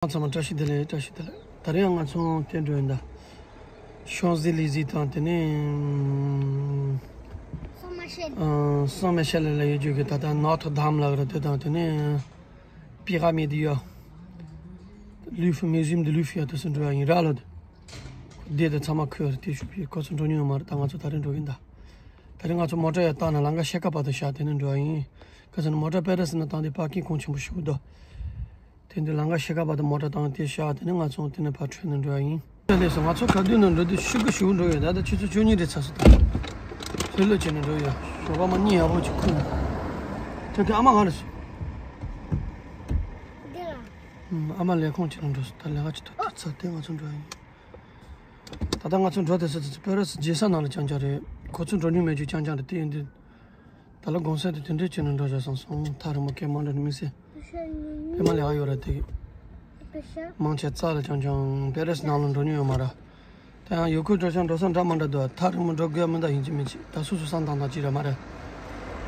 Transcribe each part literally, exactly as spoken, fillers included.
ཚང་མ་བཀྲ་ཤིས་བདེ་ལེགས། བཀྲ་ཤིས་བདེ་ལེགས། ད་རེས་ང་ཚོ་དེ་འགྲོ་ཡིན་ད། ཤོང་ཟི་ལི་ཟི་དང་དེ་ནས་སོ་མ་ཤེལ། ཨ། སོ་མ་ཤེལ་ལ་ཡོད་རྒྱུ་གི་ད་ལྟ་ནོ་ཐར་དམ་ལ་ར་དེ་དང་དེ་ནས་པི་ར་མིད་ཡ། ལུ་ཧྥི། མིའུ་ཟིམ་དེ་ལུ་ཧྥི་ཡ་དུ་སུ་འགྲོ་ཡ་ཡིན་ར་ལོ། དེ་དེ་ཚང་མ་ཁོས་ར་དེ་ཞུ་བའི་ཁོ་ཚོ་འགྲོ་མྱོང་མ་རེད། ད་ང་ཚོ་ད་རེས་འགྲོ་གིན་ད། ད་རེས་ང་ཚོ་མོ་ཊ་ཡ་བཏང་ན་ལམ་ཁ་ཤེལ་དཀར་བར་དུ་བཞག་དེ་ནས་འགྲོ་ཡ་ཡིན། ག་ཚོད་ན་མོ་ཊ་པེ་རེ་སི་ན་བཏང་དེ་པར་ཀིང་གོང་ཆེན་པོ་ཞིག་འདུག་དེ་འདི་ལམ་ཁ་ཤེལ་དཀར་བར་དུ་མོ་ཊ་བཏང་དེ་བཞག་དེ་ནས་ང་ཚོ་དེ་ནས་ཕར་ཁྲོད་ནས་འགྲོ་ཡ་ཡིན། ལས་སོ་ང་ཚོ་ག་དུས་ནས་འགྲོ་དུས་ཤུགས་ཀྱིས་ཞུགས་འགྲོ་ཡོད། ད་ལྟ་ཆུ་ཚོད་བཅུ་གཉིས་རེ་ཚར་སོང་ད། ལྷོད་ལྷོད་བྱས་ནས་འགྲོ་ཡོད། ཞོགས་པ་མ་གཉིད་ཡག་པོ་ཅིག་ཁུག་ནས། དེ་དེ་ཨ་མ་ག་རེ་སོང་། འདི་ལ། ཨ་མ་ལས་ཁུངས་ཅིག་ལ་འགྲོ་སོང་། ད་ལས་ཀ་ཅིག་ཐོག་དེ་ཚར་དེ་ང་ཚོ་འགྲོ་ཡ་ཡིན། ད་ལྟ་ང་ཚོ་འགྲོ་དེ་ས་དེ་ཚོ་པེ་རེ་སི་རྒྱལ་ས་ནང་ལ་རྐྱང་རྐྱང་རེད། ཁོ་ཚོ་འགྲོ་མྱོང་མེད་རྒྱུ་རྐྱང་རྐྱང་རེད། དེ་ཡིན་དུས་ད་ལོ་གུང་སེང་དེ་དེ་འདྲས་བྱས་ནས་འགྲོ་བཞག་སོང་སོང་། ཐག་རིང་མོ་སྐད་མ་འགྲོ་ནི་མི་སྲིད། ཕ་མ་ལས་ཀ་ཡོད་ར་དེ། མང་ཆེ་རྩ་ལ་རྐྱང་རྐྱང་པེ་རེ་སི་ནང་ལ་འགྲོ་མྱོང་ཡོད་མ་རེད། དེ་ཡང་ཡུལ་ཁུལ་འགྲོ་ཤག་འགྲོ་ས་འདྲ་མ་འདྲ་འདུག་ཐག་རིང་མོ་འགྲོ་དགོས་མི་འདྲ་ཡིན་གཅིག་མིན་གཅིག་ད་སོ་སོ་བསམ་སྟངས་དང་གཅིག་ར་མ་རེད།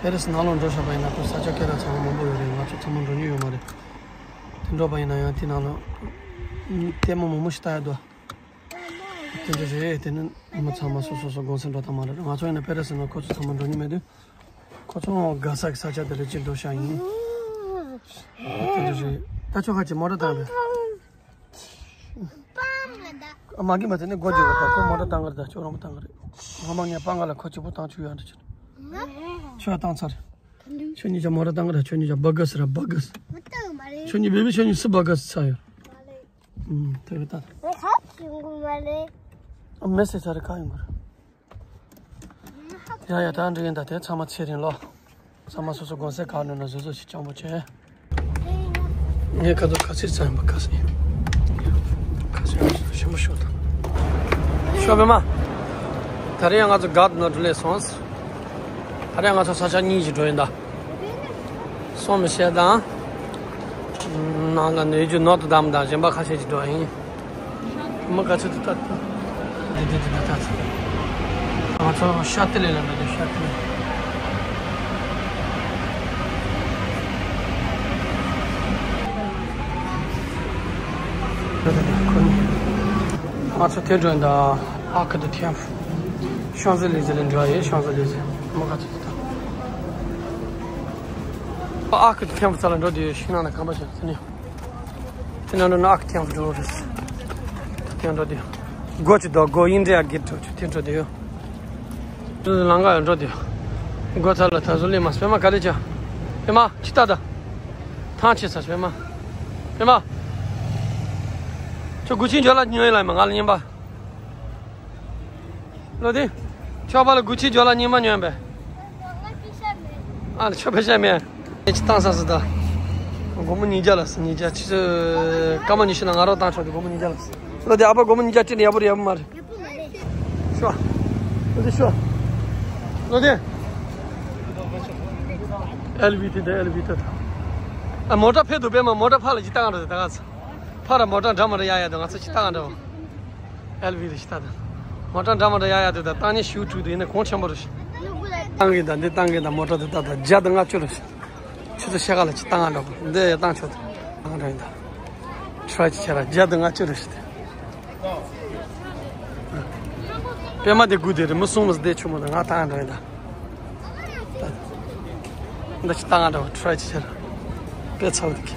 པེ་རེ་སི་ནང་ལ་འགྲོ་ཤག་པ་ཡིན་ན་ཁོ་ས་ཆ་སྐད་གྲགས་ཚང་བ་མང་པོ་ཡོད་རེད། ང་ཚོ་ཚང་མ་འགྲོ་མྱོང་ཡོད་མ་རེད། དེ་འགྲོ་པ་ཡིན་ན་ཡང་དེ་ནང་ལ་ལྟད་མོ་མང་པོ་ཞིག་ལྟ་ཡ་འདུག་དེ་འདྲ་རེད། དེ་ནི་མི་ཚང་མ་སོ་སོ་སོ་གུང་སེང་འགྲོ་སྟངས་མ་རེད། ང་ཚོ་ཡིན་ན་པེ་རེ་སི་ནང་ཁོ་ཚོ་ཚང་མ་འགྲོ་མྱོང་མེད་དུས། ཁོ་ཚོ་དགའ་ས་གི་ས་ཆ་དེ་ལ་ཅིག་འགྲོ་ཤག་ཡིན། དེ་འདྲ་རེད། ད་ཁྱོད་ཁ་ཅིག་མོ་ཊ་བཏང་རེད། ཨ་མ་གིས་མ་དེ་ནས་སྒོ་འབྱེད་པ་དང་ཁོ་མོ་ཊ་བཏང་གི་རེད། ད་ཁྱོད་རང་མོ་བཏང་གི་རེད། ངོ་མ་ངས་པང་ག་ལ་ཁོ་གཅིག་པུ་བཏང་ཆུ་ཡང་འདྲ་ཆུ། ཁྱོད་བཏང་ཚར་རེད། ཁྱོད་གཉིས་ཀྱང་མོ་ཊ་བཏང་གི་རེད། ཁྱོད་གཉིས་ཀྱང་བྷ་ག་སི་ར་བྷ་ག་སི། ཁྱོད་གཉིས་བེ་བི་ཁྱོད་གཉིས་སུ་བྷ་ག་སི་ཚར་ཡོད། ཨུམ། དེ་རེད་ད། ཨ་མེ་སི་ཚར་རེད། ཁ་ཡོང་གི་རེད། ཡ་ཡ། ད་འགྲིག་ཡིན་ད། དེ་ཚང་མ་ཚེ་རིང་ལོ། ཚང་མ་སོ་སོ་དགོང་ཟས་ག་ནང་ན་བཟོ་བཟོ་ཞིག་སྤྱང་པོ་བྱས། ངས་ཁ་ཚོ་ག་ཚིག་ཚ་ཡིན་པ་ག་ཚིག་ཡིན། ག་ཚིག་ཡིན་ཞིམ་པོ་ཤོག་དང་། ཤོག་པས་མ། ད་རེས་ང་ཚོ་ག་དུ་ན་འགྲོ་ལས་སོང་། ད་རེས་ང་ཚོ་ས་ཆ་གཉིས་ཀྱི་འགྲོ་ཡིན་ད། སོང་མི་ཤེས་དང་། ནང་ལ་ནུས་རྒྱུ་ནོར་དུ་བདམས་དང་གཞན་པ་ཁ་ཤས་ཀྱི་འགྲོ་ཡིན། མི་ག་ཚོད་དུ་ལྟ་དུས། འདི་འདི་འདི་འདི་ལྟ་ཚུལ། ང་ཚོ་ཤ་ཏི་ལི་ལ་འགྲོ་དུས་ཤ་ཏི་ལི། ང་ཚོ་དེ་འགྲོ་ཡིན་ད། ཨར་ཀ་ཌི་ཐི་ཡམ་ཕུ། ཤོང་ཟི་ལི་ཟི་ལ་འགྲོ་ཡིན། ཤོང་ཟི་ལི་ཟི། མི་ག་ཚོད་དུ་ལྟ། ཨར་ཀ་ཌི་ཐི་ཡམ་ཕུ་ས་ལ་འགྲོ་དུས་ཤིང་ནགས་ན་ཁང་པ་ཞིག་ཟིན་ནས། དེ་ནང་ནང་ཨག་ཐེངས་འགྲོ་རེད། དེ་འགྲོ་དེ། སྒོ་ཅི་དོ་སྒོ་ཡིན་འདྲ་གི་འགྲོ་ཆུ་དེ་འགྲོ་དེ་ཡོད། དེ་ལང་ག་ཡོད་འགྲོ་དེ། སྒོ་ཚ་ལ་ད་བཟོ་ལེ་མ་སྤེ་མ་ག་ལེ་ཅ། སྤེ་མ་ཅི་ལྟ་ད། ཐང་ཆེ་ས་སྤེ་མ། སྤེ་མ། ཁྱོད་དགུ་ཆིན་འཇོག་ལ་ཉོས་ལ་མ་ང་ལ་ཉན་པ། ལོ་དེ། ཆོག་པ་ལ་དགུ་ཆིན་འཇོག་ལ་ཉན་པ་ཉོན་པས། ཨ་ལ་ཆོག་པའི་ཤ་མེད། ཅི་བཏང་ས་སི་ད། སྒོར་མོ་ཉིས་བརྒྱ་ལ་སི་ཉིས་བརྒྱ་ཆི་ཚོད། སྐར་མ་ཉི་ཤུ་ན་ང་རོགས་བཏང་ཆོག་དེ་སྒོར་མོ་ཉིས་བརྒྱ་ལ་སི། ལོ་དེ་ཨ་ཕ་སྒོར་མོ་ཉིས་བརྒྱ་སྤྲད་ནས་ཡག་པོ་རེད་ཡག་པོ་མ་རེད། ཤོ། ལོ་དེ་ཤོ། ལོ་དེ། ཨེལ་ཝི་དེ་དེ་ཨེལ་ཝི་དེ་ད། ཨ་མོ་ཊ་ཕེབས་འདུག་པས་མ་མོ་ཊ་ཕ་ལ་ཅི་བཏང་རོགས་དེ་ད་ག་ཚ། ཕ་ར་མོ་ཊ་འདྲ་མ་འདྲ་ཡག་ཡག་འདུག་ང་ཚོ་ཅི་བཏང་འདྲ་བ། ཨེལ་ཝི་རེ་ཞིག་ལྟ་དང་། མོ་ཊ་འདྲ་མ་འདྲ་ཡག་ཡག་འདུག་ད་བཏང་ནས་ཤིའུ་དྲུག་འདུག་ཡིན་ན་གོང་ཆེན་པོ་རེ་ཞིག་བཏང་གི་ད་འདི་བཏང་གི་ད་མོ་ཊ་འདི་ད་ད་བརྒྱ་དང་ལྔ་བཅུ་རེ་ཞིག་ཆུ་ཚོད་ཕྱེད་ཀ་ལ་ཅི་བཏང་ང་འདྲ་བ་འདི་ཡ་བཏང་ཆོག་ད་བཏང་འདྲ་ཡིན་ད། ཁྲི་ཅི་ཆེ་ར་བརྒྱ་དང་ལྔ་བཅུ་རེ་ཞིག་དེ། པད་མ་དེ་དགུ་དེ་རེད་མི་གསུམ་མི་བདེ་ཆུ་མོ་དང་ང་བཏང་འདྲ་ཡིན་ད། འདི་ཅི་བཏང་ང་འདྲ་བ་ཁྲི་ཅི་ཆེ་ར། དཔེ་ཚ་བོ་དེ་གི།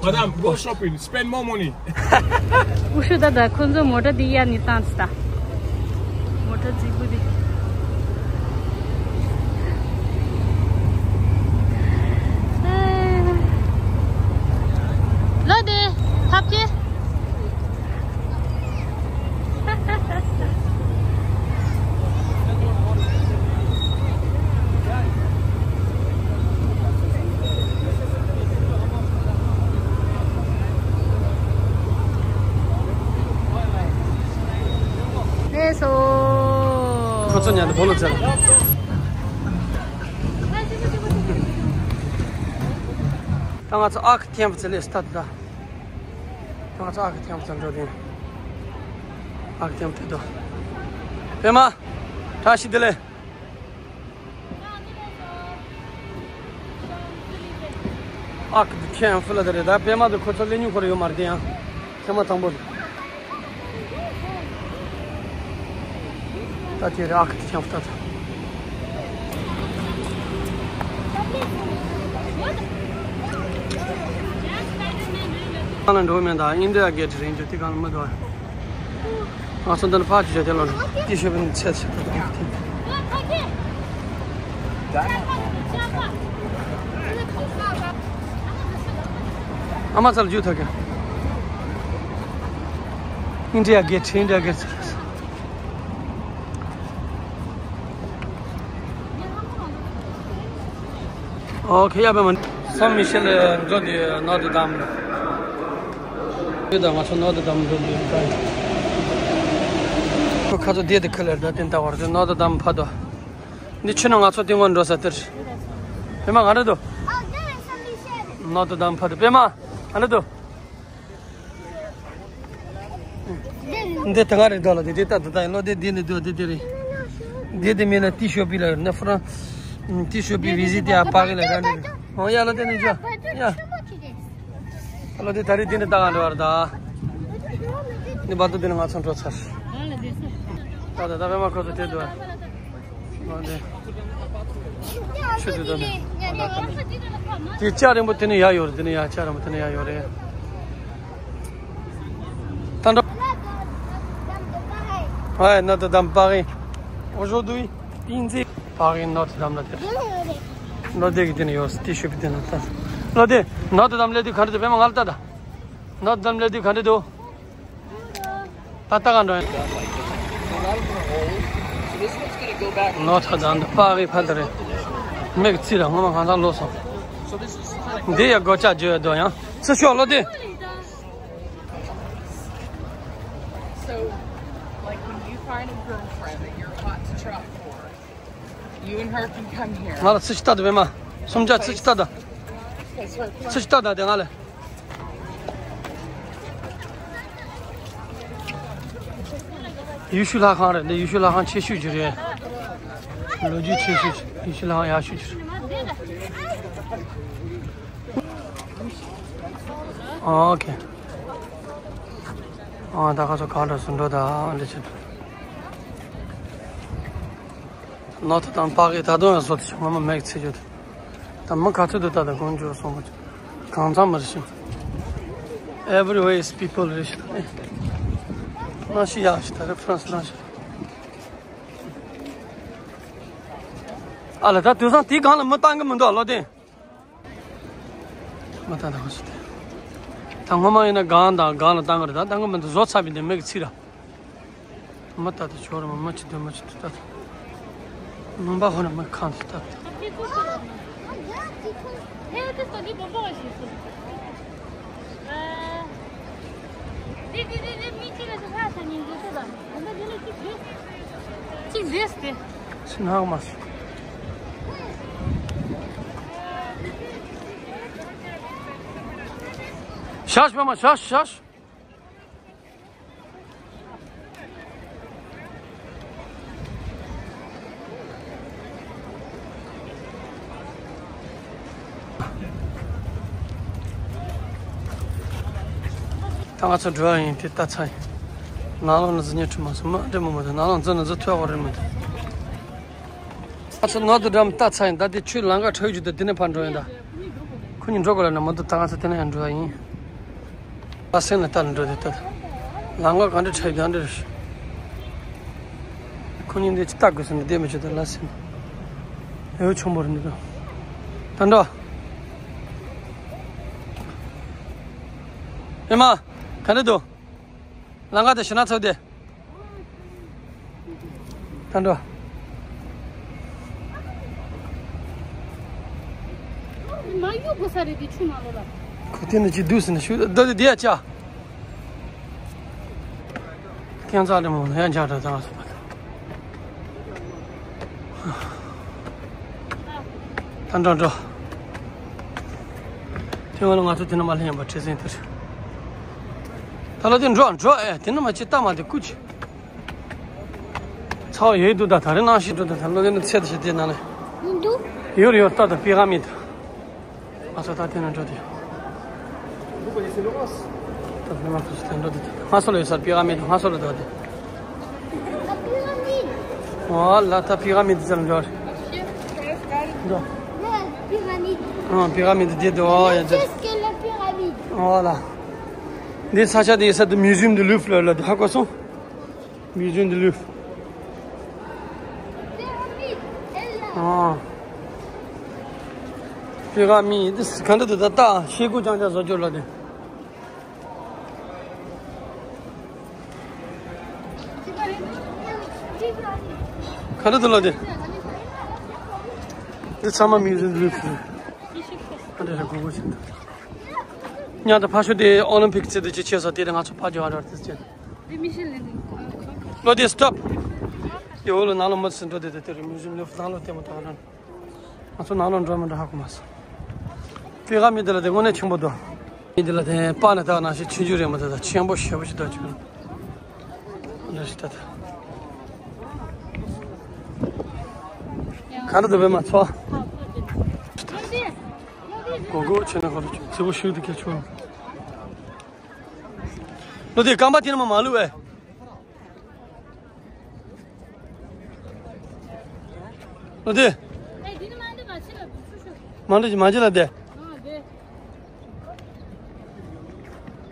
Madam, go shopping, spend more money. ཨུ་ཤུ་ད་ད་ཁོ་ཚོ་མོ་ཊ་འདི་གཡར་ནས་བཏང་ཚུལ་ད། མོ་ཊ་རྫིག་པོ་འདི། ལོ་དེ་ཐབས་ཀྱི། ལགས་སོ། ཁོ་ཚོ་ཉལ་ནས་སྦོ་ལོ་རྩེ་ལ། ད་ང་ཚོ་ཨག་ཐེམ་ཙེ་ལེ་སྟ་ད། ང་ཚོ་ཨ་ཁུ་ཐེམ་ཚང་འགྲོ་དེ། ཨ་ཁུ་ཐེམ་དེ་དོ། པད་མ། བཀྲ་ཤིས་བདེ་ལེགས། ཨ་ཁུ་ཐེམ་ཕུ་ལ་དེ་རེད། ད་པད་མ་དེ་ཁོ་ཚོ་ལས་ཉུང་ཁོ་ར་ཡོད་མ་རེད་དེ་ཡང་། ཐེངས་མ་དང་པོ་རེད། ད་དེ་རེད། ཨ་ཁུ་ཐེམ་ཕུ་ད་ད། ཁ་ལ་འགྲོ་མེད་ད། ཨིན་ཌི་ཡ་གེ་ཊི་རེད་འགྲོ་དེ་གང་ལ་མི་འདུག་ང་ཚོ་འདི་ནས་ཕར་ཅིག་བྱས་དེ་ལ་འགྲོ། དེ་ཤོད་པའི་ཚད་ཚད་ད་ད་ཨ་ཁུ་ཐེམ་ཕུ། ཨ་མ་ཚར་རྒྱུ་ཐག་གི། ཨིན་ཌི་ཡ་གེ་ཊི། ཨིན་ཌི་ཡ་གེ་ཊི། ཨོ་ཁེ། ཡ་པད་མ། སན་མི་ཤེལ་འགྲོ་དེ་ནོ་ཏྲེ་དམ། ཡོད་ད། ང་ཚོ་ནོ་ཏྲེ་དམ་འགྲོ་དེ་ཡོད་ད། ཁོ་ཁ་ཚོ་བསྡད་དེ་ཁ་ལེར་ད་དེ་ལྟ་བར་དེ་ནོ་ཏྲེ་དམ་ཕ་དོ། འདི་ཆུ་ནང་ང་ཚོ་སྟེང་ངོ་འགྲོ་ས་དེར། པད་མ་ག་འདྲ་འདུག་ནོ་ཏྲེ་དམ་ཕ་དོ། པད་མ་ག་འདྲ་འདུག་འདི་ད་ག་རེ་འདུག་ལ། འདི་འདི་ལྟ་འདི་ལྟ་ཡིན་ལོ། འདི་འདི་ནི་འདུག་འདི་འདི་རེད། འདི་འདི་མིན་ན་ཏི་ཤོ་པི་ལ་ནི་ཧྥ་རན། ཏི་ཤོ་པི་བི་ཟི་ཏི་ཨ་པ་གི་ལ་ར་འདི་རེད། ཨོ་ཡ་ལོ། འདི་ནི་འཇོ་ཡ། ལོ་འདི་ད་རེས་འདི་ནི་ལྟ་ག་འགྲོ་བར་ད། འདི་བར་དུ་འདི་ནི་ང་ཚོ་འགྲོ་ཚར། ད་ད་ད་པད་མ་ཁོ་ཚོ་དེ་འདུག་ཨ་འདི། ཆུ་དེ་ད་ནི། དེ་ལྕགས་རིང་པོ་དེ་ནི་ཡར་ཡོད་རེད། དེ་ནི་ཡར་ལྕགས་རིང་པོ་དེ་ནི་ཡར་ཡོད་རེད། ད་འགྲོ། ཨ་ནོ་ཏྲེ་དམ་པ་གི། ཨོ་ཞོ་དུ་ཡི་ཏིང་ཙེ། པ་གི་ནོ་ཏྲེ་དམ་ལ་དེ། ལོ་དེ་གི་དེ་ནི་ཡོད་སི་ཏི་ཤོ་པི་དེ་ནི་ད། ལོ་དེ་ནོ་ཏྲེ་དམ་ལས་དུས་ག་འདྲ་དེ། པད་མ་ང་ལ་ལྟ་ད། ནོ་ཏྲེ་དམ་ལས་དུས་ག་འདྲ་འདུག་ད་ལྟ་ག་འགྲོ་ཡིན། ནོ་ཏྲེ་དམ་པ་གི་ཕ་དེ་རེད། མིག་ཚིག་ར་ངོ་མ་གང་ཚང་ལོ་སོང་། འདི་ཡ་སྒོ་ལྕགས་བརྗོད་ཡ་དོ་ཡང་ཚི་ཤོག་ལོ་དེ། So, like, when you find a girlfriend that you're hot to trot for, you and her can come here. ང་ལ་ཚི་ཤི་ལྟ་དུ་བས་མ། སུམ་ཅག་ཚི་ཤི་ལྟ་ད། Because her ཚི་ཤི་ལྟ་ད་དེ་ང་ལ། ཡུལ་ཤུལ་ལྷ་ཁང་རེད། འདི་ཡུལ་ཤུལ་ལྷ་ཁང་ཆེ་ཤོས་ཅིག་རེད། ལོ་རྒྱུས་ཆེ་ཤོས་ཅིག་ཡུལ་ཤུལ་ལྷ་ཁང་ཡག་ཤོས་ཅིག་རེད། ཨོ་ཁེ། ཨ་ད་ཁ་སོ་གང་འདྲ་སུ་འགྲོ་ད་འདྲ་བྱེད། ནོ་ཏྲེ་དམ་པ་གི་ད་དུང་ཡང་བཟོ་དེ་ངོ་མ་མེག་ཚེ་རྒྱུ་དེ། ད་མི་ག་ཚོད་དུ་ད་ད་དགོངས་རྒྱུ་སོང་བ་གང་ཚང་མ་རེད་ཤིང་། Everywhere is people རེད་ཤིང་། ནང་ཤི་ཡག་ཤི་ད་རེད་ཕ་རན་སི་ནང་ཤི། ཨ་ལ་ད་དུས་སང་དེའི་སྒང་ལ་མི་བཏང་གི་མི་འདུག་ལོ་དེ། མ་ད་ད་ག་སུ་དེ། ད་ངོ་མ་ཡིན་ན་གང་དང་གང་ལ་བཏང་གི་རེད། ད་བཏང་གི་མི་འདུག་བཟོ་ཚར་བའི་འདི་མིག་གི་ཚིག་ར། མ་ད་ད་ཆོག་ར་མ་མ་ཅི་འདུག་མ་ཅི་འདུག་ད། ནང་པ་ཧོ་ན་མ་ཁང་དུ་ད། ཅིག་བཟོས་ཏེ། ཕྱི་ནང་མ་སོང་། ཤ་ཤ་མ་ཤ་ཤ་ཤ། ད་ང་ཚོ་འགྲོ་ཡ་ཡིན་དེ་ལྟ་ཚ་ཡིན། ནང་ལོགས་ནས་གཟི་ཉལ་ཁྲི་མ་སོང་མ་འདྲེ་མོ་མ་འདུག་ནང་ལོགས་འཛུལ་ནས་འཛུལ་ཐུབ་ཡ་རེད་མི་འདུག་ང་ཚོ་ནོར་ཏྲེ་དམ་ལྟ་ཚར་ཡིན། ད་དེ་ཆུ་ལམ་ཁ་འཕྲོ་རྒྱུ་དེ་དེ་ནས་ཕར་འགྲོ་ཡིན་ད། ཁོ་གཉིས་འགྲོ་དགོས་ལབ་ན་མ་གཏོགས་ད་ང་ཚོ་དེ་ནས་ཡང་འགྲོ་ཡ་ཡིན། ལ་སེང་ལ་ལྟ་ལ་འགྲོ་དེ་ལྟ། ལམ་ཁ་གང་འདྲ་འཕྲོ་རྒྱུ་གང་འདྲ་རེད། ཁོ་གཉིས་འདི་ཅི་ལྟ་དགོས་ཟེར་ན་བསྡད་མི་ཆོག་ད་ལ་སེང་། ཨེ་བོ་ཆུང་པོ་རེད་འདི་དང་། ད་འགྲོ། ཨེ་མ། ག་འདྲ་འདུག་ལམ་ཁ་དེ་ཞེ་ན་ཚོགས་དེ། ད་འགྲོ། མ་གཡུག་དགོས་ས་རེད་དེ་ཆུ་ནང་ལོགས་ལ། ཁུ་ཏི་ནི་ཅི་འདུག་ཟེར་ན་ཤུ་ད་དེ་དེ་ཡ་ཅག་ཁྱེད་ཚ་རེ་མོ་ཡ་འཇག་འདྲ་ད་ང་སོ་པ། ད་འགྲོ་འགྲོ། དེ་བ་ལ་ང་ཚོ་དེ་ན་མ་ལྷན་ཡང་པ་ཁྲི་སེང་དེར། ད་ལོ་དེ་འགྲོ་འགྲོ་ཨེ་དེ་ནི་མ་ཅི་ལྟ་མ་དེ་ཀུ་ཅི། ཚ་བ་ཡོད་འདུག་ད་ད་རེ་ནང་ཞིག་འགྲོ་ད་ད་ལོ་གན་ཚད་དེ་ཞིག་དེ་ན་ལེ། མི་འདུག་ཡོད་རེད་ཡོད་ལྟ་ད་པི་ར་མིད། ང་ཚོ་ད་དེ་ན་འགྲོ་དེ། ད་དེ་ན་ཚོ་ཞིག་དེ་འགྲོ་དེ་ང་ཚོ་ལ་ཡོད་སར་པི་ར་མིད་ང་ཚོ་ལ་འགྲོ་དེ། ཨོ་ལ་ད་པི་ར་མིད་ཙམ་འགྲོ་རེད། འགྲོ། Pyramide. ཨ་པི་ར་མིད་དེ་འདུག་ཨོ་ཡ་དེ། Qu'est-ce que la pyramide? ཨོ་ལ། འདི་ས་ཆ་དེ་ས་དེ་Muséum du Louvre ལ་ལ་དེ་ཧ་གོ་སོང་། Muséum du Louvre. Pyramide, elle là. ཨ། པི་ར་མིད་དེ་ག་འདྲ་འདུག་ད་ལྟ་ཤེལ་སྒོ་རྐྱང་རྐྱང་བཟོ་རྒྱུ་ལ་དེ། ག་འདྲ་འདུག་ལ་དེ། འདི་ཚང་མ་Muséum du Louvre རེད། ཨ་འདྲ་རེད་གོ་གོ་ཞིག་འདུག་ཉ་དང་ཕ་ཤོ་དེ་ཨོ་ལིམ་པིག་རྩེད་དུ་ཅི་བྱས་སོ་དེ་ལ་ང་ཚོ་ཕ་རྒྱུ་བ་འགྲོ་དེ་ཅན། ལོ་དེ་སི་ཊོབ། དེ་འོ་ལོ་ནང་ལོ་མི་ཚེ་འགྲོ་དེ་དེ་དེ་རེད། Muséum du Louvre ནང་ལོ་ལྟད་མོ་ཐོག་རང་། ང་ཚོ་ནང་ལོ་འགྲོ་མི་འགྲོ་ཧ་གོ་མ་སོང་། པི་ར་མིད་དེ་ལ་དེ་དངོས་གནས་ཆེན་པོ་འདུག་མི་འདི་ལ་དེ་པ་ནི་ད་ནང་བཞིན་ཆུང་ཆུང་རེད་མ་ད་ད་ཆེན་པོ་ཞེ་པོ་ཞིག་འདུག་ཅིག་འདྲ་ཞིག་ད་ད། ག་འདྲ་འདུག་པད་མ་ཚོ། གོ་གོ་ཆེ་ན་གོ་རུ་ཆུ་ཚི་བོ་ཤུགས་དེ་ཁྱེར་ཆོག་ལོ་དེ་རྐང་པ་དེ་ནི་མ་མ་ལུས་བས། ལོ་དེ། མ་འདྲ་ཅི་མ་འཇི་ལ་དེ།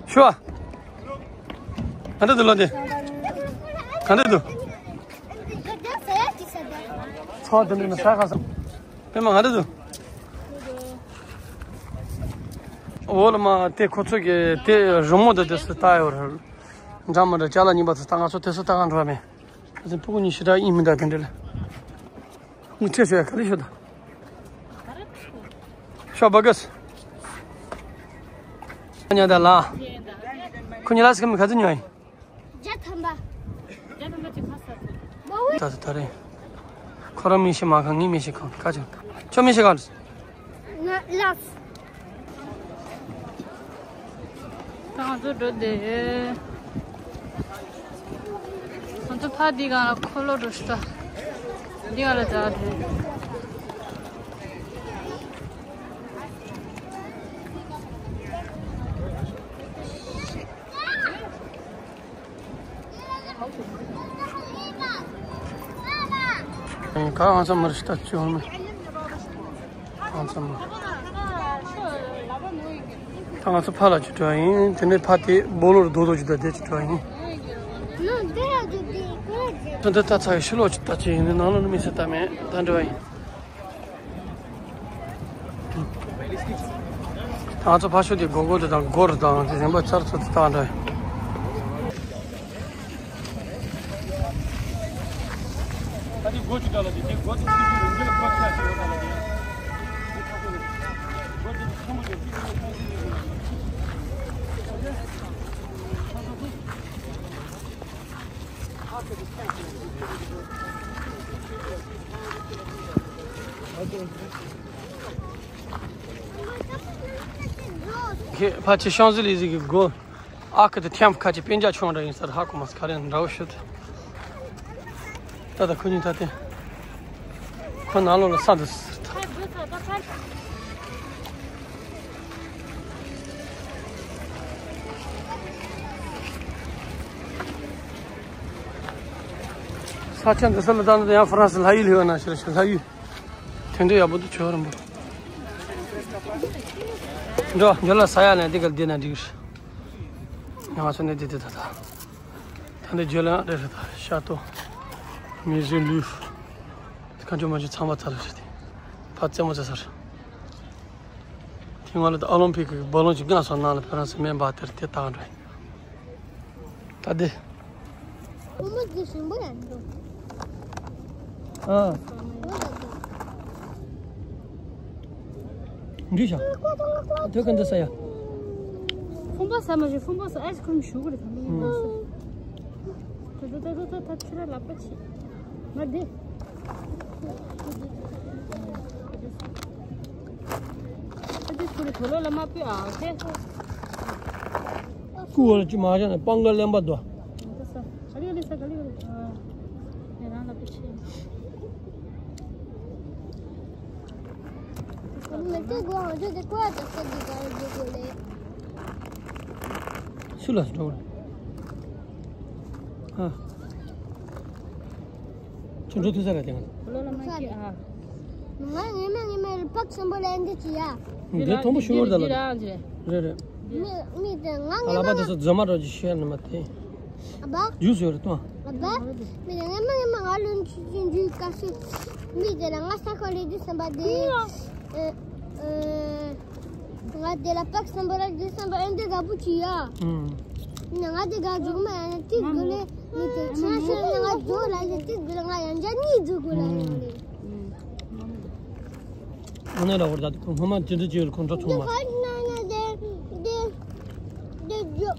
ཤོ། ག་འདྲ་འདུག་ལོ་དེ། ག་འདྲ་འདུག་ཚང་དེ་འདྲ་ན་ས་ག་ས། པད་མ་ག་འདྲ་འདུག་འོ་ལ་མ་དེ་ཁོ་ཚོ་གི་དེ་རི་མོ་དེ་དེ་སུ་ལྟ་ཡོད་རེད། འདྲ་མི་འདྲ་ཅ་ལག་རྙིང་པ་ཚོ་ལྟ་ང་ཚོ་དེ་སུ་ལྟ་ག་འགྲོ་བ་མེད། ཨ་ཙི་ཕྲུ་གུ་གཉིས་ཞེ་དྲག་ཡིན་མི་འདྲ་དེ་འདྲ་ལ། ངས་ཁྲེལ་ཤོ་ཡ་ག་རེ་ཤོ་ད། ཤོ་བ་གས། ཉ་ད་ལ། ཁོ་གཉིས་ལ་སི་ཁ་མི་ག་ཚོད་ཉོ་ཡིན། བརྒྱ་ཐམ་པ། བརྒྱ་ཐམ་པ་ཅིག་ཁ་ས་ཚོ། ད་ད་ད་རེད། ཁོ་རང་མི་ཤེས་མ་གང་ངས་མི་ཤེས་གང་ག་ཅུང་། ཁྱོད་མི་ཤེས་གང་། ང་ལགས། ད་ང་ཚོ་འགྲོ་བསྡད་ཡོད། ང་ཚོ་ཕ་འདི་གང་ལ་འཁོར་ལོ་འགྲོ་ཤི་ད། འདི་གང་ལ་འཛག་དེ། ག་ང་ཚོ་མར་ཤི་ད་ཅི་ཧོར་མེ། ང་ཚོ་མར། ད་ང་ཚོ་ཕ་ལ་ཅི་འགྲོ་ཡིན། དེ་ནས་ཕ་དེ་སྦོ་ལོར་རྡོ་རྡོ་ཅི་ད་དེ་ཅི་འགྲོ་ཡིན། ད་ད་ད་ཚ་ཡི་ཤི་ལོ་ཅི་ད་ཅི་ཡིན་ནང་ལོ་ནི་མི་ཚེ་ད་མེད་ད་འགྲོ་ཡིན། ང་ཚོ་ཕ་ཤོ་དེ་སྒོར་སྒོར་དེ་དང་སྒོར་དང་དེ་གཞན་པ་ཆར་ཚོ་དེ་དང་འདྲ། ཁྱེད་ཕལ་ཆེར་ཤང་ཟི་ལི་ཟི་གི་སྒོ། ཨ་ཁུ་དེ་ཐེམ་ཁ་ཆེ་སྤུན་ཀྱག་ཆུང་འདྲ་ཡིན་ས་རེད། ཧ་གོ་མ་སོང་ག་རེ་འདྲ་བོ་ཞིག་ད་ལྟ་ཁོ་གཉིས་ད་ལྟ་ཁོ་ནང་ལོགས་ལ་ས་འདུག་ཟེར་ད། ས་ཆ་འདི་ས་ལ་ད་ནི་ཡང་ཧྥ་རན་སི་ལྷ་ཡུལ་ལྷོད་ན་ཞེས་ལྷ་ཡུལ། དེ་འདྲ་ཡག་པོ་འདུག་ཇོ་རིན་པོ། འགྲོ་འགྲོ་ལ་ས་ཡ་ལན་འདི་ག་འདི་ན་འགྲིག་ང་ཚོ་ནས་འདི་འདི་ད་ད། ད་འདི་ཇོ་ལན་རེ་རེ་ད་ཤ་ཏོ། མི་བཟོད་ལུས། ཁ་ཆུ་མ་ཆུ་ཚང་མ་ཚར་རེ་རེ་དེ། ཕ་རྩེད་མོ་རྩེ་ས་རེ། དེ་སྔོན་ལ་ད་ཨོ་ལིམ་པིག་གི་བ་ལོན་གྱི་སྒང་སོགས་ནང་ལ་ཕ་རན་སི་མེ་འབར་དེར་དེ་བཏང་འགྲོ་ཡིན། ད་དེ། ཨ་མ་དེ་ཞིམ་པོ་ཡང་འདུག་ཨ། འདྲི་ཤག་ཐོད་ཀ་འདི་ས་ཡ། ཕུང་པོ་ཟ་མ་ཞིག་ཕུང་པོ་ཟ་ཨའི་སི་ཁི་རིམ་ཞུ་གི་རེད་ད་མི་ཉན་པ་ཟ། ད་ད་ད་ད་ད་ཁྱེད་རང་ལབ་པ་ཆེ། མ་དེ། ཨ་ཙི་ཁུ་རེ་དོ་ལོ་ལ་མ་ཕུད་ཨ་ཁེ། ཀུ་བར་གྱི་མ་བྱ་ནས་སྤང་ག་ལེན་པ་དོ། སུ་ལ་འགྲོ་བ། ཨ། ཁྱོད་འགྲོ་ཐུབ་ས་རེད་དེ། ང་ངེས་མེད་ངེས་མེད་ལ་ཕག་སམ་བྷོ་ལ་འདི་ཅི་ཡ། འདི་དང་པོ་ཤོར་ད་ལ། རེད་རེད། མི་མི་དེ་ང་ད་ལ་ངེས་པ་མེད་དེ་ཚོ་རྫུན་མ་རོ་ཅིག་བཤད་ནི་མ་དེ། ཨ་ཕ། རྒྱུས་སུ་ཡོད་རེད་ཏོ། ཨ་ཕ། མི་དེ་ངེས་མེད་ངེས་མེད་ང་ལོན་ཆུ་ཆུ་འཇུས་ཀ་ཤི། མི་དེ་ལ་ང་ས་ཁོ་ལེ་དུ་སམ་བྷོ་དེ། ཨ། ང་དེ་ལ་ཕག་སམ་བྷོ་ལ་དུ་སམ་བྷོ་ཨེ་འདི་དགའ་པོ་ཅི་ཡ། ཨུམ། ང་དེ་ག་འཇུག་མ་ཡ་ན་ཏིག་དགོས་ལེ། མི་དེ་ཆ་ཤོར་ན་ང་འཇོག་ལ་ཡ་ཏིག་དགོས་ལེ། ང་ཡང་ཅག་གཉིས་འཇུག་དགོས་ལ་ཡ་ལེ། ཨ་ནེ་ལ་བར་ད་ཁོ་སྔོན་མ་ཅི་འདྲ་ཅིག་ཡོད་ཁོང་ཁྲོ་ཚོང་མ། ཁ་ན་ན་དེ་དེ་དེ་འཇོག་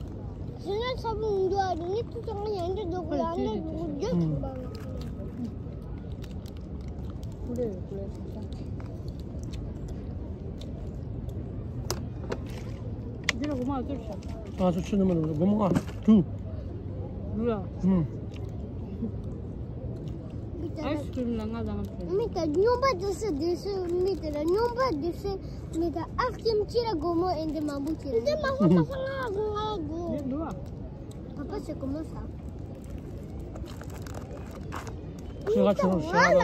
ཟེར་ན་ཚ་པོ་འདུག་ཨ་ནི་ཏུ་ཚང་ཡང་འདྲ་འདུག་ལ་འདྲ་འདུག་འཇོག་ཚང་མ། འདི་ལ་སྒོར་མོ་ཨ་ཙི་ཤ། ཨ་ཙི་ཆུ་ནི་མ་ནི་སྒོར་མོ་ཨ་དུ། ལུ་ལ། ཨུམ། ཨའི་སི་ཀྲིམ་ལ་ང་དང་ཕེ། མི་ད་སྨྱོན་པ་དུ་སུ་དེ་སུ་མི་དེ་ལ་སྨྱོན་པ་དུ་སུ་མི་ད་ཨ་ཀིམ་ཅི་ལ་སྒོར་མོ་ཨེ་འདི་མང་པོ་ཅི་ལ། འདི་མ་ཧོ་ད་ས་ང་སྒོར་མོ་ཨ་གོ། འདི་ལུ་ཨ། ཨ་ཕ་ཞིག་སྒོར་མོ་ས། ཁྱོད་ལ་ཁྱོད་རང་ཤེས་ལ།